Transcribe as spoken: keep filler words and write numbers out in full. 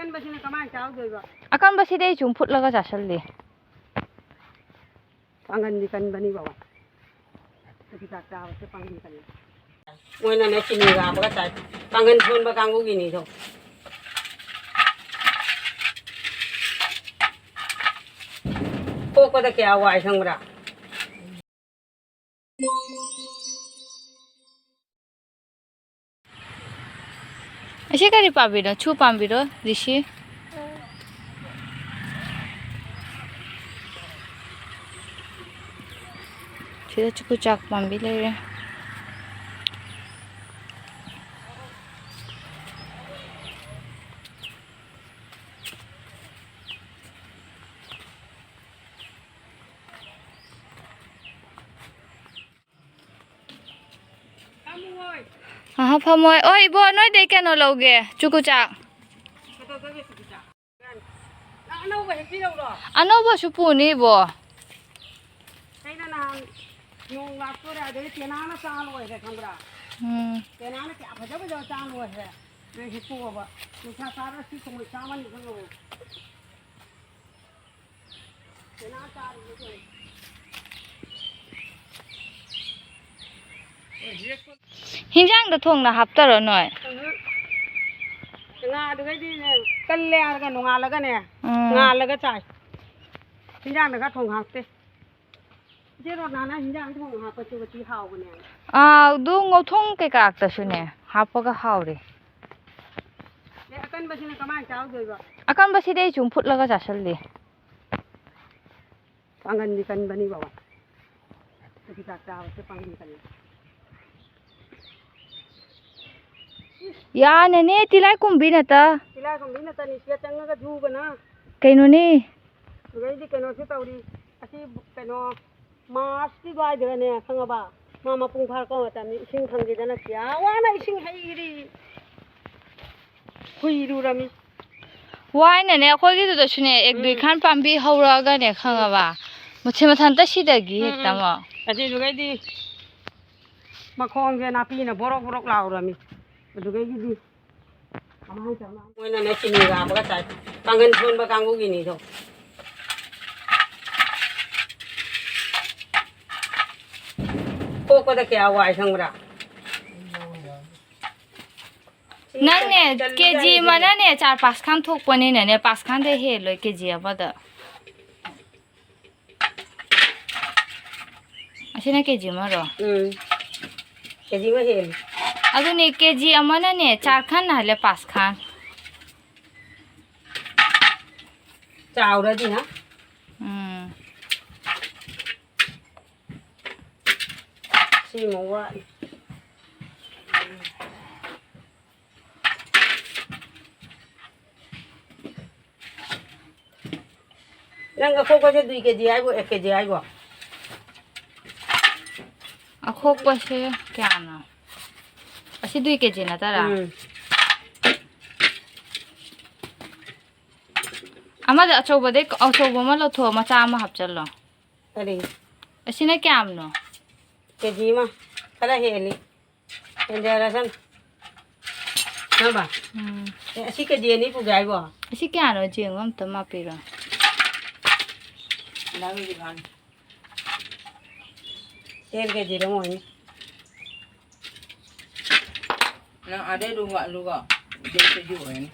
ꯑꯀꯟꯕꯁꯤꯅ ꯀꯃꯥꯏꯅ ꯆꯥꯍꯧꯗꯣꯏꯕ? ꯑꯀꯟꯕꯁꯤꯗꯤ ꯑꯩ ꯁꯨꯝ ꯐꯨꯠꯂꯒ ꯆꯥꯁꯜꯂꯤ꯫ ꯄꯥꯡꯒꯟꯗꯤ ꯀꯟꯕꯅꯤ ꯕꯕꯥ꯫ ꯍꯧꯖꯤꯛ ꯆꯥꯛ ꯆꯥꯕꯁꯦ ꯄꯥꯡꯒꯟ ꯀꯜꯂꯤ꯫ ꯃꯣꯏꯅꯅꯦ ꯆꯤꯅꯤꯒ ꯍꯥꯞꯄꯒ ꯆꯥꯏ꯫ ꯄꯥꯡꯒꯟ ꯁꯣꯟꯕ ꯀꯥꯡꯕꯨꯒꯤꯅꯤꯗꯣ꯫ ꯀꯣꯛꯄꯗ ꯀꯌꯥ ꯋꯥꯏ ꯈꯪꯕ꯭ꯔꯥ? ꯑꯁꯤ ꯀꯔꯤ ꯄꯥꯝꯕꯤꯅꯣ? ꯆꯨ ꯄꯥꯝꯕꯤꯔꯣ, ꯔꯤꯁꯤ? ꯁꯤꯗ ꯆꯨꯀꯨ ꯆꯥꯛ ꯄꯥꯝꯕꯤ ꯂꯩꯔꯦ꯫ ꯑꯍ, ꯐꯝꯃꯣꯏ꯫ ꯑꯣ, ꯏꯕꯣ, ꯅꯣꯏꯗꯩ ꯀꯩꯅꯣ ꯂꯧꯒꯦ, ꯆꯨꯀꯨ ꯆꯥꯛ꯫ ꯀꯩꯗꯧꯗꯣꯏꯕ ꯆꯨꯀꯨ ꯆꯥꯛ? ꯅꯪ ꯑꯅꯧꯕ ꯍꯦꯛꯄꯤꯔꯛꯎꯔꯣ? ꯑꯅꯧꯕꯁꯨ ꯄꯨꯅꯤ, ꯏꯕꯣ꯫ ꯑꯩꯅ ꯅꯍꯥꯟ ꯅꯣꯡ ꯂꯥꯛꯇꯣꯔꯦ, ꯑꯗꯩ ꯇꯦꯅꯥꯅ ꯆꯥ ꯂꯣꯏꯈ꯭ꯔꯦ, ꯈꯪꯕ꯭ꯔꯥ? ꯎꯝ꯫ ꯇꯦꯅꯥꯅ ꯀꯌꯥ ꯐꯖ ꯐꯖꯕ ꯆꯥ ꯂꯣꯏꯈ꯭ꯔꯦ꯫ ꯅꯣꯏ ꯍꯦꯛꯇꯣꯛꯑꯕ꯫ ꯅꯨꯡꯁꯥ ꯁꯥꯔ ꯁꯤ ꯀꯨꯝꯍꯩ ꯆꯥꯝꯃꯅꯤ ꯈꯪꯉꯕ꯫ ꯍꯤꯟꯖꯥꯡꯗ ꯊꯣꯡꯅ ꯍꯥꯞꯇꯔꯣ ꯅꯣꯏ? ꯎꯝ꯫ ꯉꯥꯗꯨꯒꯩꯗꯤꯅꯦ, ꯀꯜꯂꯦ ꯍꯥꯏꯔꯒ ꯅꯣꯡꯉꯥꯜꯂꯒꯅꯦ, ꯎꯝ꯫ ꯉꯥꯜꯂꯒ ꯆꯥꯏ꯫ ꯍꯤꯟꯖꯥꯡꯗꯒ ꯊꯣꯡ ꯍꯥꯞꯇꯦ꯫ ꯏꯆꯦ ꯔꯣꯅꯥꯅ ꯍꯤꯟꯖꯥꯡ ꯊꯣꯡ ꯍꯥꯞꯄꯁꯨ ꯃꯆꯤ ꯍꯥꯎꯕꯅꯦ꯫ ꯑꯥ, ꯑꯗꯨ ꯉꯧꯊꯣꯡ ꯀꯩꯀꯥꯇꯁꯨꯅꯦ, ꯎꯝ꯫ ꯍꯥꯞꯄꯒ ꯍꯥꯎꯔꯦ꯫ ꯑꯦ, ꯑꯀꯟꯕꯁꯤꯅ ꯀꯃꯥꯏꯅ ꯆꯥꯍꯧꯗꯣꯏꯕ? ꯑꯀꯟꯕꯁꯤꯗꯤ ꯑꯩ ꯁꯨꯝ ꯐꯨꯠꯂꯒ ꯆꯥꯁꯜꯂꯤ꯫ ꯄꯥꯡꯒꯟꯗꯤ ꯀꯟꯕꯅꯤ ꯕꯕꯥ꯫ ꯍꯧꯖꯤꯛ ꯆꯥꯛ ꯆꯥꯕꯁꯦ ꯄꯥꯡꯒꯟ ꯀꯜꯂꯤ꯫ ꯌꯥꯅꯦꯅꯦ, ꯇꯤꯂꯥꯏ ꯀꯨꯝꯕꯤ ꯅꯠꯇ꯫ ꯇꯤꯂꯥꯏ ꯀꯨꯝꯕꯤ ꯅꯠꯇꯅꯤ, ꯁꯤꯗ ꯆꯪꯉꯒ ꯖꯨꯕꯅ꯫ ꯀꯩꯅꯣꯅꯦ? ꯑꯗꯩꯗꯤ ꯀꯩꯅꯣꯁꯨ ꯇꯧꯔꯤ꯫ ꯑꯁꯤ ꯀꯩꯅꯣ, ꯃꯥꯔꯁꯀꯤ ꯑꯗꯨꯋꯥꯏꯗꯒꯅꯦ, ꯈꯪꯉꯕ? ꯃꯥ ꯃꯄꯨꯡ ꯐꯥꯔꯛꯄ ꯃꯇꯝꯅꯤ, ꯏꯁꯤꯡ ꯐꯪꯈꯤꯗꯅ ꯀꯌꯥ ꯋꯥꯅ ꯏꯁꯤꯡ ꯍꯩꯔꯤ꯫ ꯍꯨꯏꯔꯨꯔꯃꯤ꯫ ꯋꯥꯏꯅꯅꯦ, ꯑꯩꯈꯣꯏꯒꯤꯗꯨꯗꯁꯨꯅꯦ, ꯑꯦꯛ ꯎꯝ꯫ ꯗꯨꯏ ꯈꯥꯟ ꯄꯥꯝꯕꯤ ꯍꯧꯔꯛꯑꯒꯅꯦ, ꯎꯝ꯫ ꯈꯪꯉꯕ? ꯃꯊꯤ ꯃꯊꯟꯇ ꯁꯤꯗꯒꯤ ꯎꯝ, ꯍꯦꯛꯇ ꯎꯝ꯫ ꯑꯃꯨꯛ꯫ ꯑꯗꯨꯗꯨꯒꯩꯗꯤ ꯃꯈꯣꯡꯁꯦ ꯅꯥꯄꯤꯅ ꯕꯣꯔꯣꯛ ꯕꯣꯔꯣꯛ ꯂꯥꯎꯔꯃꯤ꯫ ꯑꯗꯨꯒꯩꯒꯤꯗꯤ ꯃꯣꯏꯅꯅꯦ ꯆꯤꯅꯤꯒ ꯍꯥꯞꯄꯒ ꯆꯥꯏ꯫ ꯄꯥꯡꯒꯜ ꯁꯣꯟꯕ ꯀꯥꯡꯕꯨꯒꯤꯅꯤꯗꯣ꯫ ꯈꯣꯛꯄꯗ ꯀꯌꯥ ꯋꯥꯏ ꯈꯪꯕ꯭ꯔꯥ? ꯁꯤ ꯅꯪꯅꯦ, ꯆꯜ-, ꯆꯜꯂꯤ ꯀꯦꯖꯤ ꯆꯥꯔꯤꯁꯤꯗꯤ꯫ ꯑꯃꯅꯅꯦ, ꯆꯥꯔ ꯄꯥꯁ ꯈꯥꯟ ꯊꯣꯛꯄꯅꯤꯅꯅꯦ, ꯄꯥꯁ ꯈꯥꯟꯗꯩ ꯍꯦꯜꯂꯣꯏ ꯀꯦꯖꯤ ꯑꯃꯗ꯫ ꯑꯁꯤꯅ ꯀꯦꯖꯤ ꯑꯃꯔꯣ? ꯎꯝ꯫ ꯀꯦꯖꯤ ꯑꯃ ꯍꯦꯜꯂꯤ꯫ ꯑꯗꯨꯅꯦ, ꯀꯦꯖꯤ ꯑꯃꯅꯅꯦ, ꯆꯥꯔ ꯈꯥꯟ ꯍꯥꯏꯂꯦ, ꯄꯥꯁ ꯈꯥꯟ꯫ ꯆꯥꯎꯔꯗꯤ ꯍꯥ? ꯎꯝ꯫ ꯁꯤꯃ ꯋꯥꯠꯂꯤ꯫ ꯅꯪ ꯑꯈꯣꯛꯄꯁꯦ ꯗꯨꯏ ꯀꯦꯖꯤ ꯍꯥꯏꯕꯣ, ꯑꯦ, ꯀꯦꯖꯤ ꯍꯥꯏꯕꯣ? ꯑꯈꯣꯛꯄꯁꯦ ꯀꯌꯥꯅꯣ? ꯑꯁꯤ ꯗꯨꯏ ꯀꯦꯖꯤ ꯅꯠꯇꯔꯥ? ꯎꯝ꯫ ꯑꯃꯗ ꯑꯆꯧꯕꯗꯩ, ꯑꯆꯧꯕ ꯑꯃ ꯂꯧꯊꯣꯛꯑꯣ, ꯃꯆꯥ ꯑꯃ ꯍꯥꯞꯆꯜꯂꯣ꯫ ꯀꯔꯤ? ꯑꯁꯤꯅ ꯀꯌꯥꯝꯅꯣ? ꯀꯦꯖꯤ ꯑꯃ ꯈꯔ ꯍꯦꯜꯂꯤ꯫ ꯍꯦꯟꯖꯔꯁꯅꯨ꯫ ꯈꯪꯉꯕ? ꯎꯝ꯫ ꯑꯦ, ꯑꯁꯤ ꯀꯦꯖꯤ ꯑꯅꯤ ꯄꯨꯒꯦ ꯍꯥꯏꯕꯣ? ꯑꯁꯤ ꯀꯌꯥꯅꯣ ꯌꯦꯡꯉꯣ ꯑꯝꯇ ꯃꯥꯄꯤꯔꯣ꯫ ꯗꯥ ꯍꯧꯖꯤꯛꯀꯥꯟ꯫ ꯇꯦꯟ ꯀꯦꯖꯤꯗ ꯑꯣꯏꯅꯤ꯫ ꯅꯪ ꯑꯗꯩ ꯂꯨꯒ, ꯂꯨꯒ꯫ ꯗꯦꯠ ꯀꯦꯖꯤ ꯑꯣꯏꯔꯅꯤ꯫